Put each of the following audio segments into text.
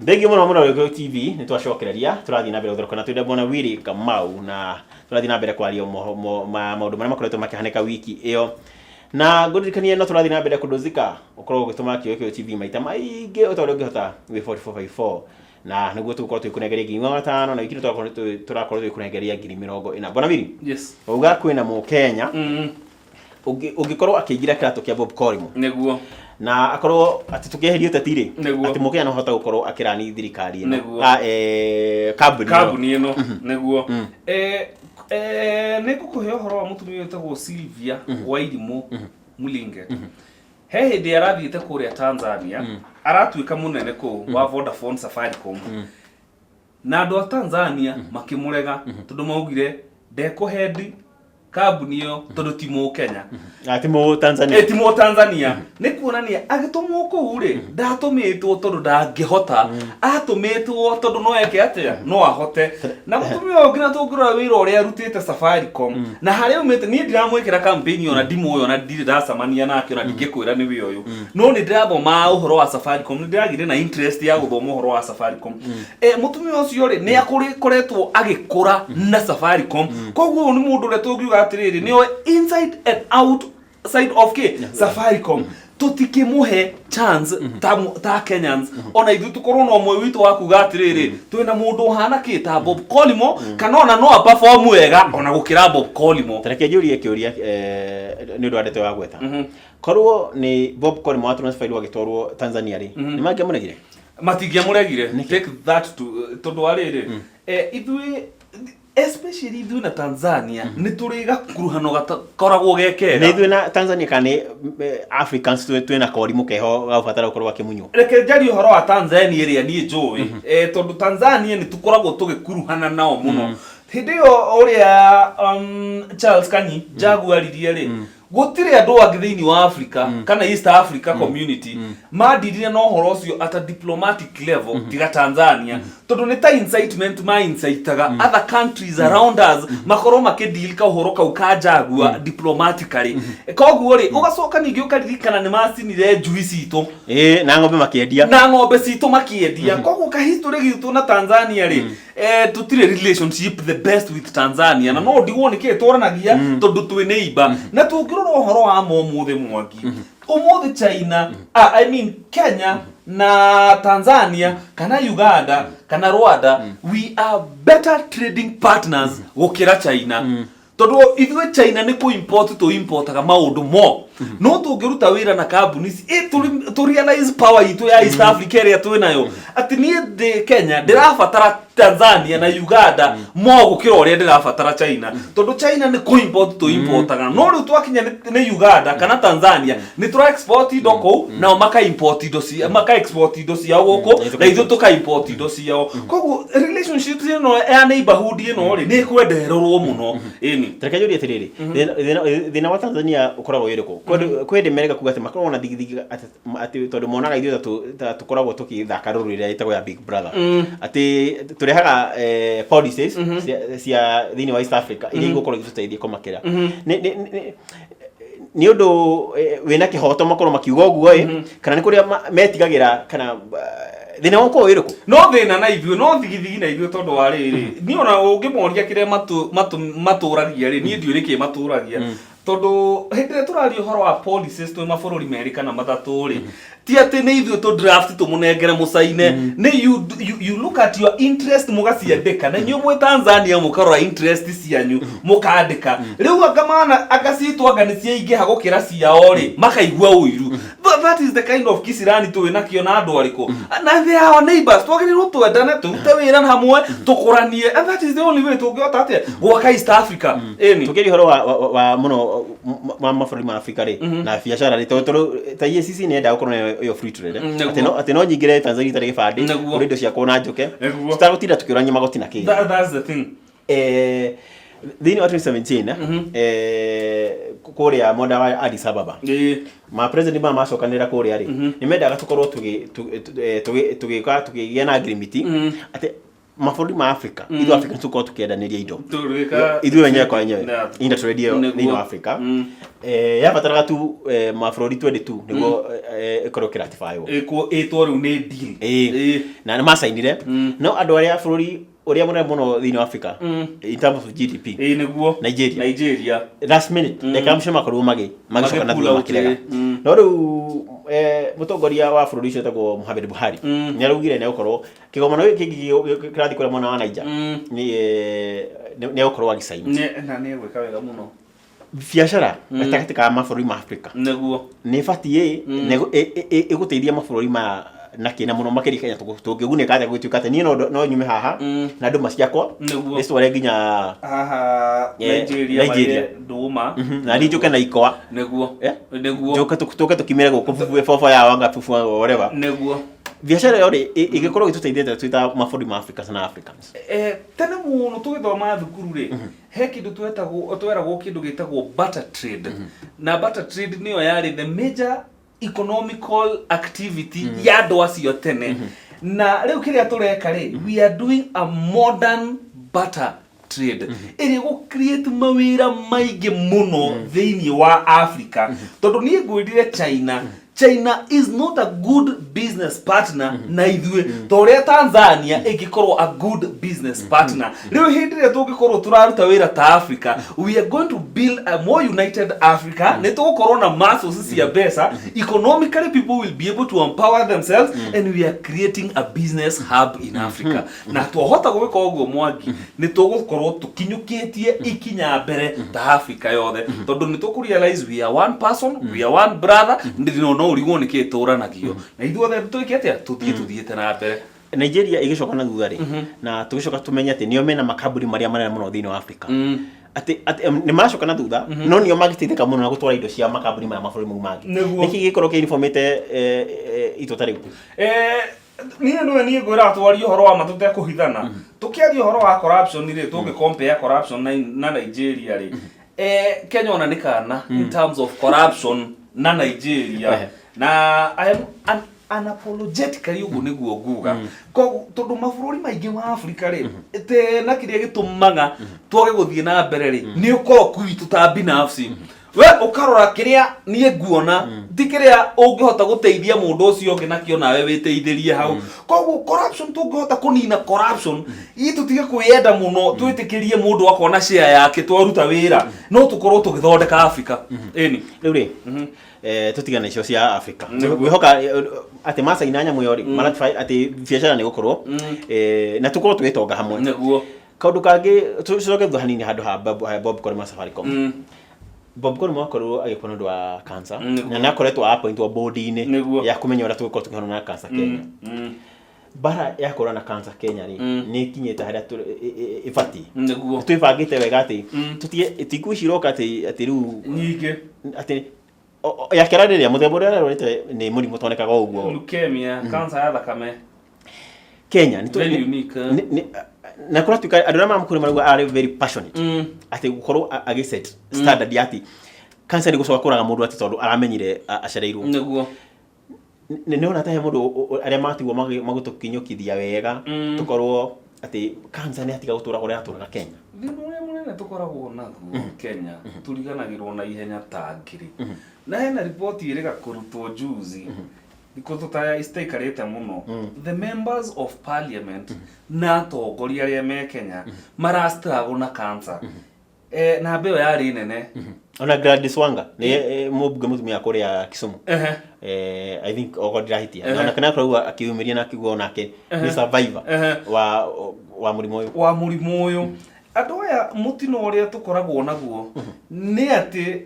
Thengiũ mũno mũno Gĩkũyũ TV, nĩ twacokereria, tũrathiĩ na mbere gũtherũka na twĩna Bwana Willy Kamau, na tũrathiĩ na mbere kwaria maũndũ marĩa makoretwo makĩhanĩka wiki ĩyo. Na ngũririkanie no tũrathiĩ na mbere kũndũzika, ũkorwo ũgĩtũma kĩo Gĩkũyũ TV maita maingĩ o ta ũrĩa ũngĩhota gwĩ 4454, na nĩguo tũgũkorwo tũgĩkũnengeria 5,000, na wiki ĩno tũrakorwo tũgĩkũnengeria 40,000. Bwana Willy, Yes. wauga kwĩna Mũkenya ũngĩkorwo akĩingĩra kĩratũ kĩa Bob Collymore na akorwo atĩ tũkĩeheria ũteti rĩ, atĩ Mũkenya no ahote gũkorwo akĩrani thirikari ĩno, ah, kambuni ĩno. Kambuni ĩno, nĩguo. Nĩ ngũkũhe ũhoro wa mũtumia wĩtagwo Sylvia Wairimũ Mulinge. He hĩndĩ arathiĩte kũrĩa Tanzania, aratuĩka mũnene kũu wa Vodafone Safaricom, na andũ a Tanzania makĩmũrega tondũ maugire ndekũhendi kambuni ĩyo tondũ ti Mũkenya. Ah, ti mũ Tanzania. Ti mũ Tanzania. Nĩ kuonania agĩtũmwo kũu rĩ, ndatũmĩtwo tondũ ndangĩhota, atũmĩtwo tondũ no eke atĩa, no ahote. Na mũtumia ũyũ nginya tũngĩrora wĩra ũrĩa arutĩte Safaricom na harĩa aumĩte, niĩ ndiramwĩkĩra campaign, ona ndimũĩ, ona ndirĩ ndacemania nake, ona ndingĩkwĩra nĩwe ũyũ, no nĩ ndĩrathoma ũhoro wa Safaricom, nĩ ndĩragĩire na interest ya gũthoma ũhoro wa Safaricom. Mũtumia ũcio rĩ, nĩ akoretwo agĩkũra na Safaricom, koguo ũyũ nĩ mũndũ ũrĩa tũngiuga atĩrĩrĩ, nĩoĩ inside and out side of k Safaricom. Tũtikĩmũhe chance ta Kenyans, ona ithuĩ tũkorwo na ũmwe witũ wa kuga atĩrĩrĩ, twĩna mũndũ ũhana kĩ ta Bob Collymore, kana ona no aperform wega ona gũkĩra Bob Collymore. Ta reke njũrie kĩũria, nĩ ũndũ wa ndeto ya gwetha. Korwo nĩ Bob Collymore wa transferirwo agĩtwarwo Tanzania rĩ, nĩ mangĩamũregire? Matingĩamũregire. Nĩkĩ? Take that to tondũ wa rĩrĩ, ithuĩ, especially ithuĩ na Tanzania, nĩ tũrĩ gakuruhano gatakoragwo ge kega. Nĩ ithuĩ na Tanzania kana nĩ Africans twĩ na korimũ keho gagũbatara gũkorwo gakĩmunywo? Reke njarie ũhoro wa Tanzania ĩrĩa niĩ njũĩ, tondũ Tanzania nĩ tũkoragwo tũgĩkuruhana nao mũno. Hĩndĩ ĩyo ũrĩa Charles Kanyi Jaguar aririe rĩ, gũtirĩ andũ angĩ thĩinĩ wa Africa kana East Africa Community mandirire na ũhoro ũcio at a diplomatic level tiga Tanzania, tondũ nĩ ta incitement ma incitaga other countries around us makorwo makĩdeal ka ũhoro kau ka Jaguar diplomatically. Koguo rĩ, ũgacoka ningĩ ũkaririkana nĩ macinire njui citũ Ĩĩ, na ng'ombe makĩendia. Na ng'ombe citũ makĩendia. Koguo ka history gitũ na Tanzania rĩ, tũtirĩ relationship the best with Tanzania, na no ndigwo nĩkĩ twaranagia tondũ twĩ neighbor. Na tũngĩrora ũhoro wa ma ũmũthĩ, Mwangi, ũmũthĩ China, ah, I mean Kenya na Tanzania kana Uganda kana Rwanda, we are better trading partners gũkĩra China, tondũ ithuĩ China nĩ kũ import tũ importaga maũndũ mo. No tũngĩruta wĩra na kambuni ici, tũ realize power itũ ya East Africa ĩrĩa twĩ nayo, atĩ niĩ ndĩ Kenya ndĩrabatara Tanzania na Uganda mo gũkĩra ũrĩa ndĩrabatara China, tondũ China nĩ kũ import tũ importaga. No rĩu twakinya nĩ Uganda kana Tanzania, nĩ tũra export indo kũu, nao maka import indo cia maka export indo ciao gũkũ, na ithuĩ tũka import indo ciao. Koguo relationship ĩno ya neighborhood ĩno rĩ, nĩ ĩkwendererwo mũno, ĩni. Reke njũrie atĩrĩrĩ, thĩna wa Tanzania ũkoragwo wĩ ũrĩkũ? Kwĩ hĩndĩ merega kuga atĩ makoragwo na thigithigi atĩ tondũ monaga ithuĩ ta tũkoragwo tũkĩthaka rũrũ ĩrĩa ĩtagwo ya Big Brother, atĩ tũrehaga policies cia thĩinĩ wa East Africa iria igũkorwo igĩtũteithia kũmakĩra. Nĩ ũndũ wĩna kĩhoto makorwo makiuga ũguo ĩ, kana nĩ kũrĩa metigagĩra, kana thĩna wa ũkorwo wĩ ũrĩkũ? No thĩna na ithuĩ, no thigithigi na ithuĩ, tondũ wa rĩrĩ, niĩ ona ũngĩmoria kĩrĩa matũragia rĩ, niĩ ndiũĩ nĩkĩ matũragia, tondũ hĩndĩ ĩrĩa tũraria ũhoro wa policies twĩ mabũrũri merĩ kana matatũ rĩ, ti atĩ nĩ ithuĩ tũ draft tũmũnengere mũcaine. Nĩ you look at your interest, mũgaciandĩka, na inyuĩ mwĩ Tanzania mũkarora interest cianyu mũkandĩka. Rĩu anga mana anga citũ anga nĩ ciaingĩha gũkĩra ciao rĩ, makaigua ũiru. That is the kind of kisirani twĩ nakĩo na andũ arĩkũ, na they are our neighbors. Twagĩrĩirwo twendane, tũrute wĩra hamwe, tũkũranie, and that is the only way tũngĩhota atĩa gwaka East Africa, ĩni. Tũkĩaria ũhoro wa mũno wa mabũrũri ma Afrika rĩ, na biacara rĩ, tondũ ta EACC nĩ yendaga gũkorwo na ĩyo free trade, atĩ no nyingĩre Tanzania itarĩ gĩbandĩ, ngũre indo ciakwa na njũke tũtagũtinda tũkĩũrania magoti na kĩ. That's the thing. Thĩinĩ wa 2017, kũrĩa mwena wa Addis Ababa, ma president maya macokanĩrĩra kũrĩa rĩ, nĩ mendaga tũkorwo tũgĩka tũkĩgĩa na agreement atĩ Mabũrũri ma Africa, ithuĩ Africa tũkorwo tũkĩendanĩria indo Tũrĩka- ithuĩ wenyewe kwa wenyewe, intertrade ĩyo thĩinĩ wa Africa. Yabataraga tu mabũrũri 22 nĩguo ĩkorwo ĩkĩratifywo. Ĩkwo ĩtwo rĩu nĩ deal. Na nĩ macainire, no andũ arĩa bũrũri ũrĩa mũnene mũno thĩinĩ wa Africa in terms of GDP, Ĩĩ, nĩguo. Nigeria. Nigeria. Last minute, ndagĩka ya mũico makorirwo magĩcoka na Magĩ thutha pull out, makĩrega. No rĩu mũtongoria wa bũrũri ũcio etagwo Muhammad Buhari nĩ araugire nĩ egũkorwo kĩgomano gĩkĩ kĩngĩ kĩrathiĩ kũrĩa mwena wa Niger, nĩ egũkorwo agĩcaini. Na nĩ egwĩka wega mũno. Biacara gatagatĩ ka mabũrũri ma Africa nĩ ĩbatiĩ na ĩgũteithia mabũrũri maya na kĩna mũno makĩria Kenya. Tũngĩgunĩka atĩa gũgĩtuĩka atĩ niĩ no nyume haha na ndũma ciakwa ndĩcitware nginya haha Nigeria, Nigeria. marĩe ndũma. Na niĩ njũke na ikwa. Njoke tũke tũkimĩre gũkũ bubu bobo ya wanga bubu whatever. Biacara ĩyo rĩ ĩgĩkorwo ĩgĩtũteithia atĩa twĩ ta mabũrũri ma Africa na Africans? Tene mũno tũgĩthoma thukuru rĩ, he kĩndũ twetagwo, tweragwo kĩndũ gĩtagwo barter trade, na barter trade nĩyo yarĩ the major economical activity ya andũ acio tene. Na rĩu kĩrĩa tũreka rĩ, we are doing a modern barter trade ĩrĩa gũ create mawĩra maingĩ mũno thĩinĩ wa Africa, tondũ niĩ ngwĩrire China, China is not a good business partner na ithuĩ ta ũrĩa Tanzania ĩngĩkorwo a good business partner. Rĩu hĩndĩ ĩrĩa tũngĩkorwo tũraruta wĩra ta Africa, we are going to build a more united Africa. Nĩ tũgũkorwo na muscles cia mbeca. Economically, people will be able to empower themselves, and we are creating a business hub in Africa. Na twahota gwĩka ũguo, Mwangi, nĩ tũgũkorwo tũkinyũkĩtie ikinya mbere ta Africa yothe, tondũ nĩ tũkũ realize we are one person, we are one brother. No no ũrigwo nĩ kĩ tũranagio na ithuothe twĩke atĩa tũthiĩ tũthiĩte na mbere. Nigeria ĩgĩcoka na thutha rĩ, na tũgĩcoka tũmenye atĩ nĩo mena makambuni marĩa manene mũno thĩinĩ wa Africa, atĩ nĩ maracoka na thutha, no nĩo mangĩteithĩka mũno na gũtwara indo cia makambuni maya mabũrũri mau mangĩ. Nĩkĩ gĩkorwo kĩinformĩte itua ta rĩu? Niĩ nĩwe niĩ ngwĩra twarie ũhoro wa ma tũtekũhithana. Tũkĩaria ũhoro wa corruption rĩ, tũngĩ compare corruption na Nigeria rĩ, Kenya ona nĩ kana in terms of corruption na Nigeria. Na I am unapologetically ũguo nĩguo nguga. Koguo tondũ mabũrũri maingĩ ma Africa rĩ, te na kĩrĩa gĩtũmaga twage gũthiĩ na mbere rĩ, nĩ ũkoroku witũ ta binafsi. We ũkarora kĩrĩa niĩ nguona ti kĩrĩa ũngĩhota gũteithia mũndũ ũcio ũngĩ nakĩo, nawe wĩteithĩrie hau. Koguo corruption, tũngĩhota kũnina corruption ii, tũtige kwĩyenda mũno, twĩtĩkĩrie mũndũ akona share yake twaruta wĩra, no tũkorwo tũgĩthondeka Africa ĩni. Rĩu rĩ, tũtigane icio cia Africa. Ngwĩhoka atĩ macaina nyamũ ĩyo rĩ, maratify atĩ biacara nĩ gũkorwo na tũkorwo tũgĩtonga hamwe. Kaũndũ kangĩ, tũcoke thutha hanini handũ ha Bob Korima, Safaricom. Bob Korima akorirwo agĩkua nĩ ũndũ wa cancer, na nĩ akoretwo appointwo board-inĩ ya kũmenya ũrĩa tũgũkorwo tũkĩhũrana na cancer Kenya. Mbara ya kũhũrana na cancer Kenya rĩ, nĩ ĩkinyĩte harĩa ĩbatiĩ? Twĩbangĩte wega atĩ tũtige thikũ ici iroka atĩ rĩu Nyingĩ. Atĩ ya kera rĩrĩa mũthemba ũrĩa ararwarĩte nĩ mũrimũ ũtonekaga o ũguo. Leukemia, cancer ya thakame. Kenya nĩ Very unique, eh? Na kũratuĩka andũ arĩa mamũkũrĩ marauga arĩ very passionate atĩ gũkorwo agĩ set standard ya atĩ cancer nĩ gũcoka kũraga mũndũ atĩ tondũ aramenyire acereirwo. Nĩ nĩwona ta he mũndũ arĩa matigwo magũtũkinyũkithia wega, tũkorwo atĩ cancer nĩ atiga gũtũra ũrĩa atũraga Kenya? Thĩna ũrĩa mũnene tũkoragwo naguo Kenya, tũriganagĩrwo na ihenya ta ngiri. Na hena riboti ĩrĩga kũrutwo juzi, thikũ tũta citaikarĩte mũno, the members of parliament na atongoria arĩa me Kenya mara struggle na cancer. Namba ĩyo yarĩ nene. Ona Gladys Wanga nĩ mũmbunge mũtumia kũrĩa Kisumu. I think okorwo ndirahitia, na onake nĩakorirwo akĩyumĩria na akiuga onake nĩ survivor wa mũrimũ ũyũ. Wa mũrimũ ũyũ. Andũ aya, mũtino ũrĩa tũkoragwo naguo nĩ atĩ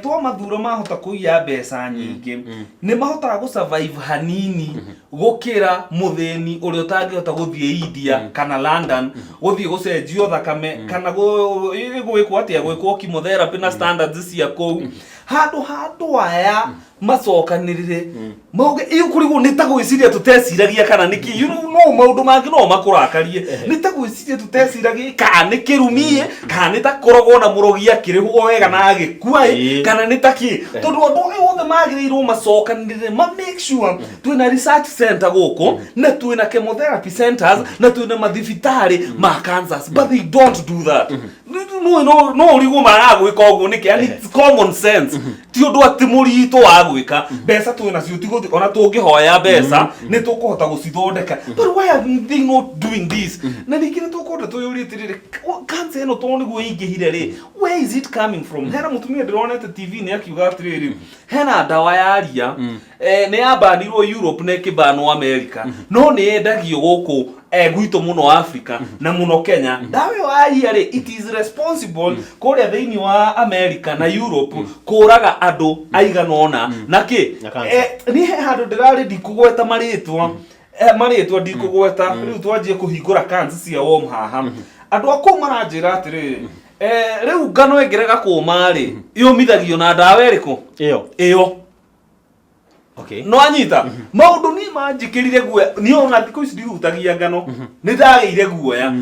twamathura mahota kũiya mbeca nyingĩ, nĩ mahotaga gũ survive hanini gũkĩra mũthĩni ũrĩa ũtangĩhota gũthiĩ India kana London gũthiĩ gũcenjio thakame kana gwĩkwo atĩa, gwĩkwo chemotherapy na standards cia kũu. Handũ ha andũ aya macokanĩrĩre mauge ĩyo kũrigwo nĩ ta gwĩciria tũteciragia kana nĩkĩ, no maũndũ mangĩ no makũrakarie, nĩ ta gwĩciria tũteciragia kana nĩ kĩrumi, kana nĩ ta kũrogwo na mũrogi akĩrĩhwo wega na agĩkua, kana nĩ ta kĩ, tondũ andũ aya othe magĩrĩirwo macokanĩrĩre ma make sure twĩna research center gũkũ na twĩna chemotherapy centers na twĩna mathibitarĩ ma cancers, but they don't do that. No ũrigwo maraga gwĩka ũguo nĩkĩ, and it's common sense, ti ũndũ atĩ mũritũ wa gwĩka. Mbeca twĩ nacio, ti gũthi ona tũngĩhoya mbeca nĩ tũkũhota gũcithondeka, but why are they not doing this? Na ningĩ nĩ tũkwenda twĩyũrie atĩrĩrĩ, cancer ĩno tondũ nĩguo ĩingĩhire rĩ, where is it coming from? Hena mũtumia ndĩronete TV nĩ akiuga atĩrĩrĩ, hena ndawa ya ria, nĩ yabanirwo Europe na ĩkĩbanwo America, no nĩ yendagio gũkũ gwitũ mũno Africa na mũno Kenya. Ndawa ĩyo ya ria rĩ, it is responsible kũrĩa thĩinĩ wa America na Europe kũraga andũ aigana ũna na kĩ. Na cancer. Niĩ he handũ ndĩrarĩ, ndikũgweta marĩtwa, marĩtwa ndikũgweta rĩu, twanjie kũhingũra cans cia worm haha. Andũ a kũu maranjĩra atĩrĩrĩ, rĩu ngano ĩngĩrega kũma rĩ, yũmithagio na ndawa ĩrĩkũ? Ĩyo. Ĩyo. No anyita maũndũ niĩ manjĩkĩrire guoya. Niĩ ona thikũ ici ndihutagia ngano, nĩ ndagĩire guoya.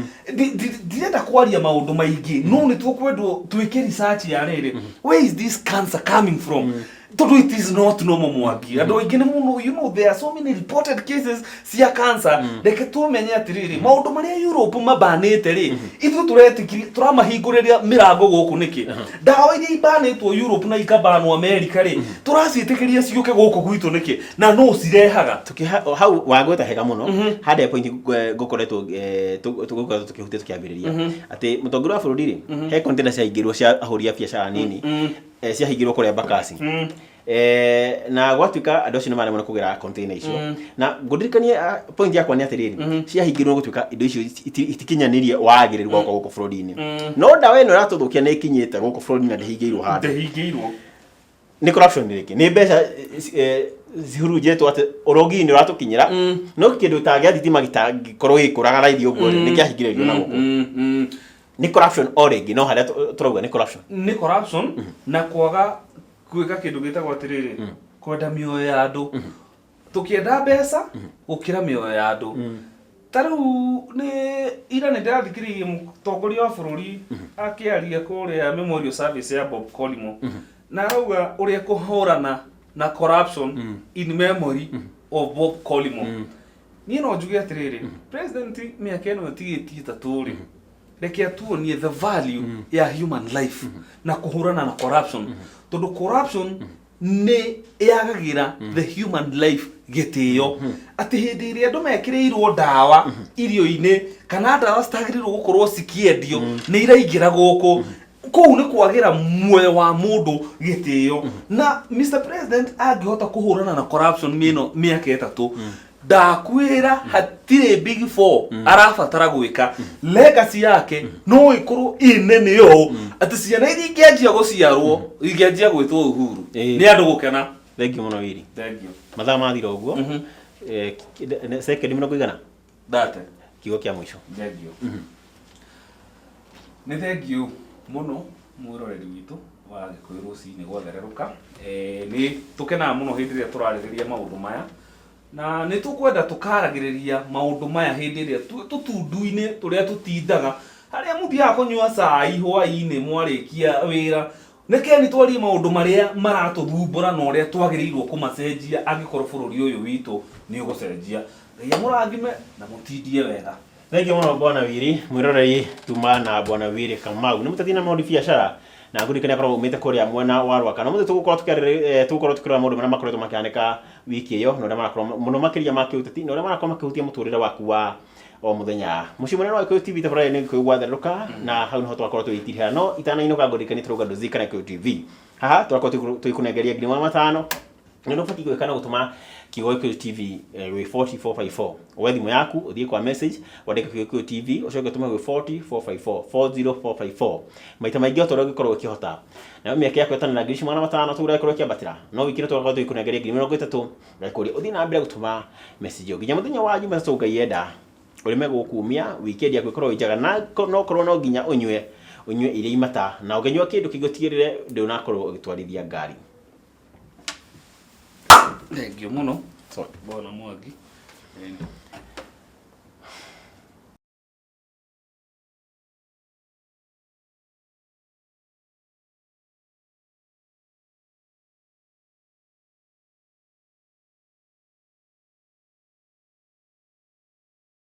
Ndirenda kwaria maũndũ maingĩ, no nĩ tũkwendwo twĩke research ya rĩrĩ, where is this cancer coming from, tondũ it is not normal. Mwangi, andũ aingĩ nĩ mũno, there are so many reported cases cia cancer. Reke tũmenye atĩrĩrĩ, maũndũ marĩa Europe mabanĩte rĩ, ithuĩ tũretĩkirie tũramahingũrĩria mĩrango gũkũ nĩkĩ? Ndawa iria ibanĩtwo Europe na ikabanwo America rĩ, tũraciĩtĩkĩria ciũke gũkũ gwitũ nĩkĩ, na no cirehaga? Hau wagweta hega mũno harĩa point ngũkoretwo tũgũkoretwo tũkĩhutia tũkĩambĩrĩria atĩ mũtongoria wa bũrũri rĩ, he container ciaingĩrwo cia ahũri a biacara nini, ciahingĩrwo kũrĩa Embakasi. Na gwatuĩka andũ acio nĩ maremwo nĩ kũgĩra container icio, na ngũndirikanie, point yakwa nĩ atĩrĩrĩ, ciahingĩrwo gũtuĩka indo icio itikinyanĩrie wagĩrĩru wa gũka gũkũ bũrũri-inĩ, no ndawa ĩno ĩratũthũkia nĩ ĩkinyĩte gũkũ bũrũri-inĩ na ndĩhingĩirwo handũ. Ndĩhingĩirwo. Nĩ corruption rĩngĩ, nĩ mbeca cihurunjĩtwo atĩ ũrogi nĩ ũratũkinyĩra, no kĩndũ ta gĩa thitima gĩtangĩkorwo gĩkũraga raithi ũguo rĩ, nĩ kĩahingĩrĩrio na gũkũ. Nĩ corruption o rĩngĩ, no harĩa tũrauga nĩ corruption. Nĩ corruption na kwaga gwĩka kĩndũ gĩtagwo atĩrĩrĩ, kwenda mĩoyo ya andũ, tũkĩenda mbeca gũkĩra mĩoyo ya andũ. Ta rĩu nĩ ira nĩ ndĩrathikĩrĩirie mũtongoria wa bũrũri akĩaria kũrĩa memorial service ya Bob Collymore, na arauga ũrĩa kũhũrana na corruption in memory of Bob Collymore. Niĩ no njuge atĩrĩrĩ, president mĩaka ĩno ĩtigĩtie 3 rĩ, reke atuonie the value ya human life na kũhũrana na corruption, tondũ corruption nĩ yagagĩra the human life gĩtĩo, atĩ hĩndĩ ĩrĩa andũ mekĩrĩirwo ndawa irio-inĩ kana ndawa citagĩrĩirwo gũkorwo cikĩendio nĩ iraingĩra gũkũ, kũu nĩ kwagĩra muoyo wa mũndũ gĩtĩo. Na Mr President angĩhota kũhũrana na corruption mĩno mĩaka 3, ndakwĩra hatirĩ big four arabatara gwĩka. Legacy yake no ĩkorwo ĩ nene ũũ atĩ ciana iria ingĩanjia gũciarwo ingĩanjia gwĩtwo Uhuru nĩ andũ gũkena. Thank you mũno, Willy. Thank you. Mathaa mathira ũguo. Sekendi mĩrongo igana Thate. Kiugo kĩa mũico. Thank you. Nĩ thank you mũno mwĩroreri witũ wa Gĩkũyũ rũcinĩ gwathererũka. Nĩ tũkenaga mũno hĩndĩ ĩrĩa tũrarĩrĩria maũndũ maya, na nĩ tũkwenda tũkaragĩrĩria maũndũ maya hĩndĩ ĩrĩa tũtundu-inĩ tũrĩa tũtindaga, harĩa mũthiaga kũnyua cai hwaĩ-inĩ mwarĩkia wĩra. Nĩkĩ nĩ twarie maũndũ marĩa maratũthumbũra na ũrĩa twagĩrĩirwo kũmacenjia angĩkorwo bũrũri ũyũ witũ nĩ ũgũcenjia. Ngai amũrathime na mũtindie wega. Thank you mũno, Bwana Willy. Mwĩroreri tuma na Bwana Willy Kamau nĩ mũteti na maũndũ biacara, na ngũririkania akoragwo umĩte kũrĩa mwena wa Rwaka. Na mũthĩ tũgũkorwo tũkĩarĩrĩria, tũgũkorwo tũkĩrora maũndũ marĩa makoretwo makĩhanĩka wiki ĩyo na ũrĩa marakorwo mũno makĩria ma kĩũteti na ũrĩa marakorwo makĩhutia mũtũrĩre waku wa o mũthenya. Mũciĩ mũnene wa Gĩkũyũ TV tabarĩra nĩ Gĩkũyũ gwatherũka, na hau nĩho twakorwo tũgĩtirĩha. No itanainũka, ngũririkanie tũrauga ndũzikana Gĩkũyũ TV haha tũrakorwo tũgĩkũnengeria 500,000, na nĩ ũbatiĩ gwĩka na gũtũma kiugo Gĩkũyũ TV gwĩ 40454. Woe thimũ yaku, ũthiĩ kwa message, wandĩke kiugo Gĩkũyũ TV, ũcoke ũtũme gwĩ 40454, 40454, maita maingĩ o ta ũrĩa ũngĩkorwo ũkĩhota. Nayo mĩaka yaku ĩtano na 5,500 tũgũra ĩkorwo ĩkĩambatĩra. No wiki ĩno tũgakorwo tũgĩkũnengeria 30,000. Ngakũria ũthiĩ na mbere gũtũma message ĩyo nginya mũthenya wa Jumatatũ. Ngai enda ũrĩme gũkumia, weekend yaku ĩkorwo ĩ njega, na no korwo no nginya ũnyue. Ũnyue iria imata, na ũngĩnyua kĩndũ kĩngĩ ũtigĩrĩre ndũnakorwo ũgĩtwarithia ngari. Thengio mũno. Sorry. Bwana Mwangi.